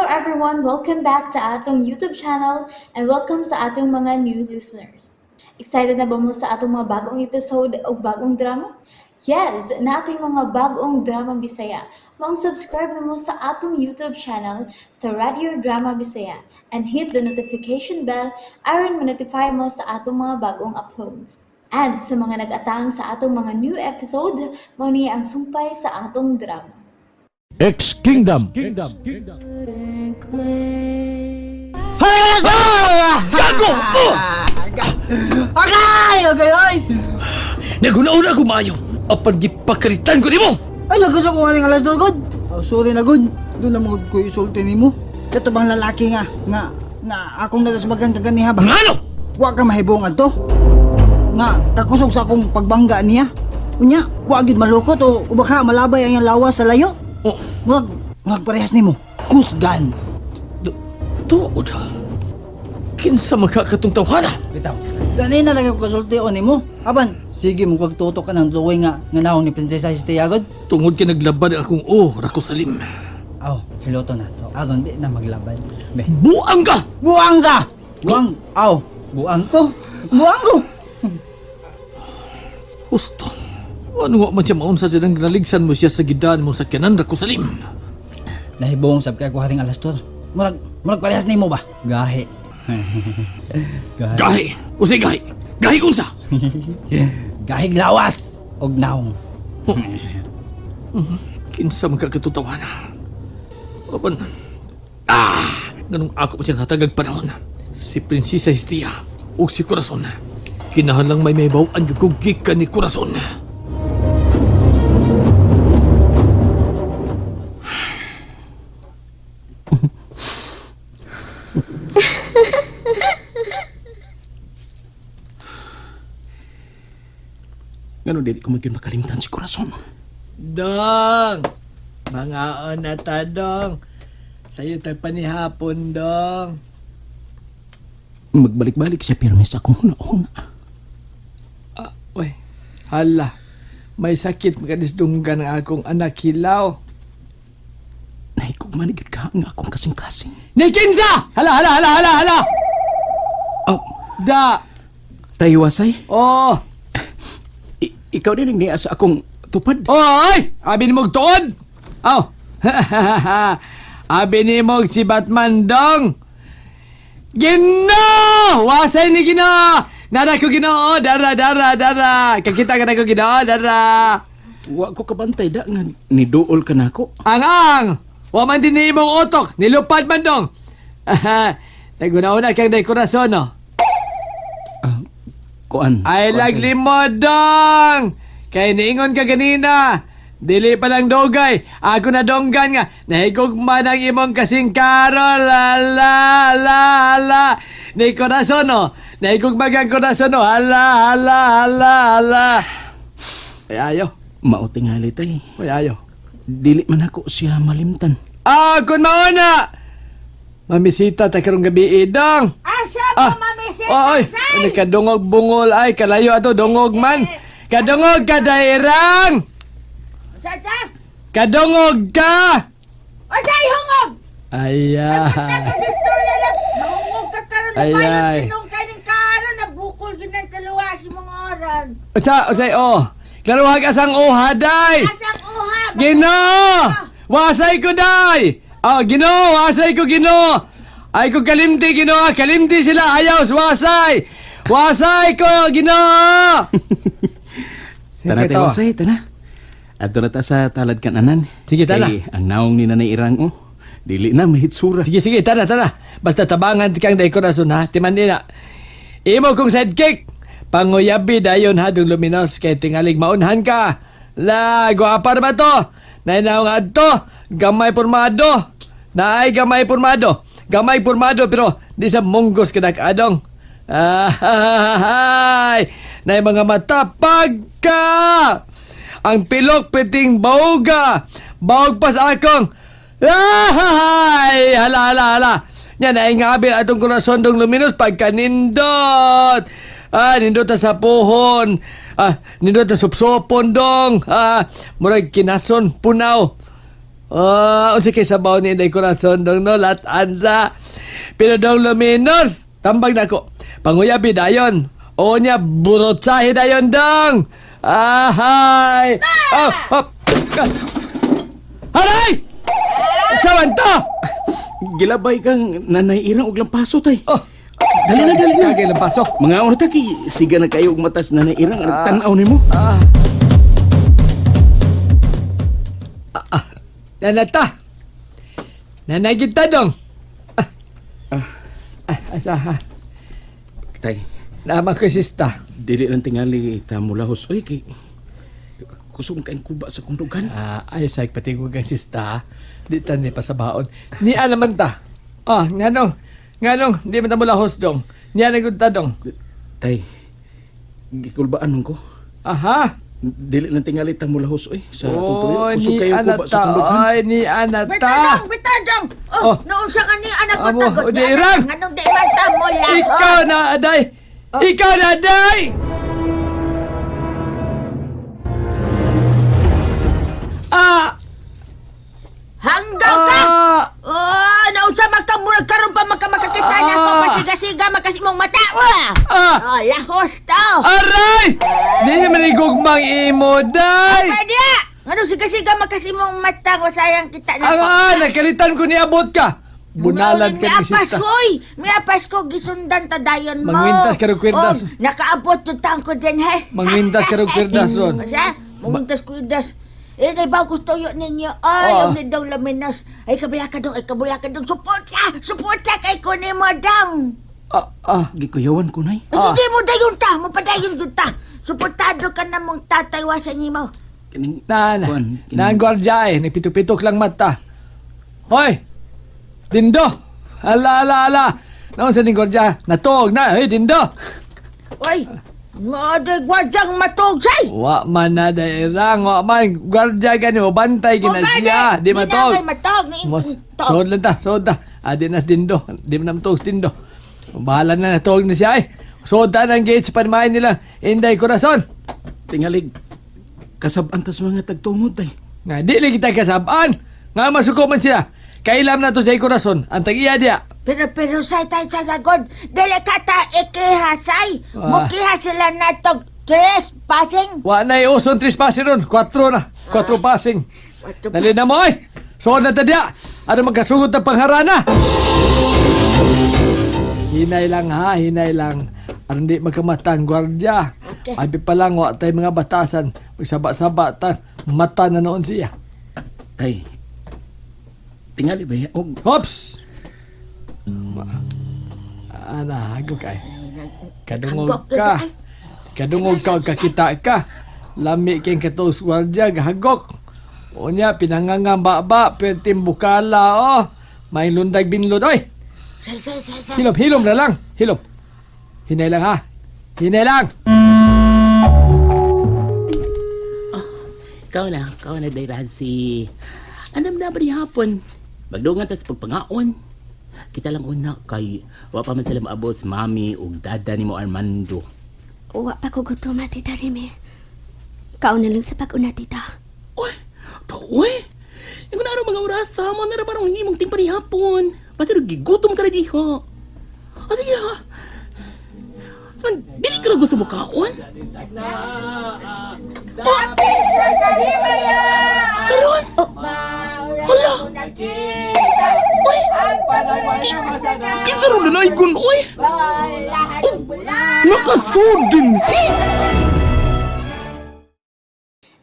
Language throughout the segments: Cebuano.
everyone! Welcome back to atong YouTube channel and welcome sa atong mga new listeners. Excited na ba mo sa atong mga bagong episode o bagong drama? Yes, nating mga bagong drama Bisaya. Maong subscribe na mo sa atong YouTube channel sa Radio Drama Bisaya and hit the notification bell aron ma-notify mo sa atong mga bagong uploads. And sa mga nag-atang sa atong mga new episode, mao ni ang sumpay sa atong drama. X Kingdom. Gago! Oh! Agay! Agay, ay! Naguna-una ko maayo. Apan gipakalitan ko nimo. Ay, nagusto ko nga alas 2, god. Oh, sorry na, god. Doon na mga ko isulti nimo. Kato bang lalaki nga akong nalasbagan kaganiha ba? Ngano? Wa ka mahibongan to. Nga, kakusog sa akong pagbangga niya. Unya, wa gyud malukot o baka malabay ang iyang lawas sa layo. Oh, Murag parehas nimo. Kusgan. Tuod. Kinsa makakatong tawhana? Bitaw. Ganay na lang ako kasulti o nimo. Apan, sige mo kag tutok ka ng drawing nga naong ni Prinsesa Hestia, god. Tungod kay naglaban ang akong oh, rako salim. Aw, hiloto na to. Aron di na maglaban. Be. Buang ka! Buang ka! Buang! Aw, buang ko! Buang ko! Husto. Ano nga man siya maunsa silang naligsan mo siya sa gidan mo sa kanan rako salim. Nahibong sab kay ko haring alastor. Murag parehas nimo ba? Gahi. Gahi. Gahi! Usay gahi! Gahi unsa! Gahig lawas og naong. Kinsa man ka katong tawhana? Apan, ganong ako pa siyang hatagag panahon. Si Prinsesa Hestia o si Corazon. Kinahanglang may mahibaw-an gyud kog gikan ni Corazon. Ngano dili ko magyud makalimtan si Corazon. Dong! Mangaon na ta, Dong. Sa'yo tayo panihapon, Dong. Magbalik-balik siya pirmi sa akong huna-huna. Ah, uy, hala. May sakit makadisdunggan ang akong anak hilaw. Nahikog man gyud ka ang akong kasing-kasing. Ni Kinsa! Hala, hala, hala, hala, hala! Oh, Da! tahiwasay. Oh! Ikaw din ang niya sa akong tupad. Oh, ay! Abi ni mong tuod! Aw! Abi ni mong si Batman dong! Gino! Wasay ni Gino! Nara ko Ginoo! Dara, dara, dara! Kakita ka na ko Ginoo! Dara! Wa ko kabantay da nga niduol ka nako. Ang ang! Wa man din ni imong utok! Nilupad man dong! Naguna-una kang day kurason, no? Kuan. Ay kuan lag kay- limo dong! Kay niingon ka ganina. Dili pa lang dogay. Ako na donggan nga. Nahigugma ng imong kasing Karol. Ala, ala, ala. Ni corazon, no? Nahigugma kang corazon, no? Ala, ala, ala, ala. Ay, ayo. Mao tingali tay. Ay, ayo. Dili man ako siya malimtan. Ah, kun mauna! Mamisita ta karong gabi, idong. Asa Ah, mo mamisita, oy, say? kadungog bungol ay kalayo ato dungog man. Kadungog ka dairang. Sa sa? Kadungog ka. O sa hungog? Aya. Istorya lang. Mahungog ka karon na Ay, payo ay. tinong kaning karon na bukol ginan kaluwa si mga oran. Usa, usay oh. Klaruhag asang oha day. Asang uha? Ginoo! Wasay ko day. Oh, Ginoo, wasay ko Ginoo. Ay ko kalimti Ginoo, kalimti sila ayaw wasay. Wasay ko Ginoo. Tara Sige, tawa. tahiwasay, tana. Adto na ta sa talad kananan. Sige, tana. Kay ang naong ni Nanay Irang oh. Dili na mahitsura. Sige, sige, tara, tara. Basta tabangan kang day corazon ha. Timan na. Imo kong sidekick. Panguyabi dayon ha dung luminos kay tingalig maunhan ka. La, guwapa na ba to? Nainaw nga adto. Gamay pormado. Naay gamay pormado. Gamay pormado pero di sa munggos kadak adong. Ay, nay mga mata pagka. Ang pilok piting bauga. Baog pas akong. Ay, hala, hala, hala. Yan ay ngabil atong kurason dong luminos pagkanindot. Ah, nindot ta sa puhon. Ah, nindot ta supsopon dong. Ah, murag kinason punaw. Oh, unsa kay sabaw ni Inday Corazon dong no latansa. Pero dong luminos, tambag nako. Panguyabi dayon. O niya burotsahe dayon dong. Ahay! Oh, oh. Aray! Sawan to! Gilabay kang Nanay Irang og lampaso tay. Oh. Dali na, dali na. Kagay lampaso. Mga una ta kay siga na kayo og matas Nanay Irang ang tan-aw nimo. Nanata. Nanay kita dong. Ah. Ah, asa ha. Tay, Naman ko sista. dili lang tingali ta mulahos oy kay kusog kay kuba sa kundugan. Ah, ay sa patingog ang sista. Di ta ni pasabaon. Ni naman ta. Ah, nganong nganong di man ta mula host dong. Niya na gud ta dong. Tay, gikulbaan man ko. Aha. Dili lang tingali ta mulahos oy sa atong tuyo. Oh, Kusog ni kayo kuba sa anata. kundugan. Ay, ni anata. Bitaw dong, bitaw dong. Oh. Oh, noon sa kani anak ko Amo, tagot. o di irang. Nganong di man ta mo lang. Ikaw na aday. Ikaw na aday. Ah! Hanggaw ka. Ah! Oh, naunsa man ka murag karon pa man ka makakita na ako Ah. pasiga-siga makasimong mata. Wah! Ah! Oh, lahos to. Aray! Di naman igugmang imo, day! Pwede. Ngano siga-siga makasimong mata ko sayang kita na Ang ah, nakalitan ko niabot ka. Bunalan ka ni Miapas sista. ko, oy. Miapas ko, gisundan ta dayon mo. Mangwintas ka og kwerdas. Oh, nakaabot to tang ko din, he. Mangwintas ka og kwerdas, ron. Sa? Mangwintas kwerdas. Eh, na ba gusto yun ninyo? Ay, Oo. ang nidong laminas. Ay, kabila ka dong, ay, kabila ka dong. Support ka! Support ka kay ko ni madam. Ah, ah. Gikuyawan ko nay. Ah. Hindi mo dayon ta, mo padayon dun ta. Suportado ka na mong tatay wasan nimo. Kining Na, na, kuan, kining- na ang gwardya eh. Nagpitupitok lang mata. Hoy! Dindo! Ala, ala, ala! Naon sa ning gwardya? Natuog na! Hoy, Dindo! Oy, maaday gwardyang matog say. Wa man na dairang, wa man. Gwardya gani, o bantay gina siya. Di matog. Di na matog. Mos, suod lang ta, suod ta. Adi nas dindo. Di man namtog dindo. Bahala na natuog na siya eh. Suod ta ng gate sa panmain nila. Inday Corazon. Tingalig kasab-an tas mga tagtungod tay. Nga di lang kita kasabaan. Nga masuko man sila. Kailam na to sa Corazon. Ang tag-iya diya. Pero say tay sa lagod, dili ka ta ikihasay. Ah. Mukiha sila natog tres passing. Wa na iuson tres passing ron. Kwatro na. Kwatro passing. Kwatro Dali na mo ay. Suod na ta diya. Ano magkasugod ng pangharana. Hinay lang ha, hinay lang. Aron di magkamata ang gwardya. Okay. Abi pa lang, wa tay mga batasan. Magsaba-saba ta, mata na noon siya. Tay. Tingali ba ya og Hops! Ana, hagok ay. Kadungog ka. Kadungog ka, og kakita ka. Lami kayong katuos gwardya, gahagok. Unya, pinangangamba ba, pertim bukala, oh. May lundag binlod, oy. Say say say say. Hilom, hilom na lang. Hilom. Hinay lang ha. Hinay lang. Ikaw na day si. Anam na ba hapon? Magdungan ta sa pagpangaon. Kita lang una kay wa pa man sila maabot si mami ug dada nimo Armando. Wa pa ko gutom, Tita Remy. Kaon na lang sa pag-una, Tita. Oy, uy. Ingon na mga orasa mo na ra barong imong timpa ni hapon. Basta gigutom ka ra diha. Ah, sige ra. San, dili ka ra gusto mo kaon? Oh! Saron! Hala! Uy! Kinsa ron nanaygon, uy! Oh, nakasudin!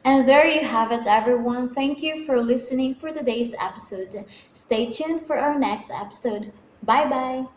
And there you have it, everyone. Thank you for listening for today's episode. Stay tuned for our next episode. Bye bye.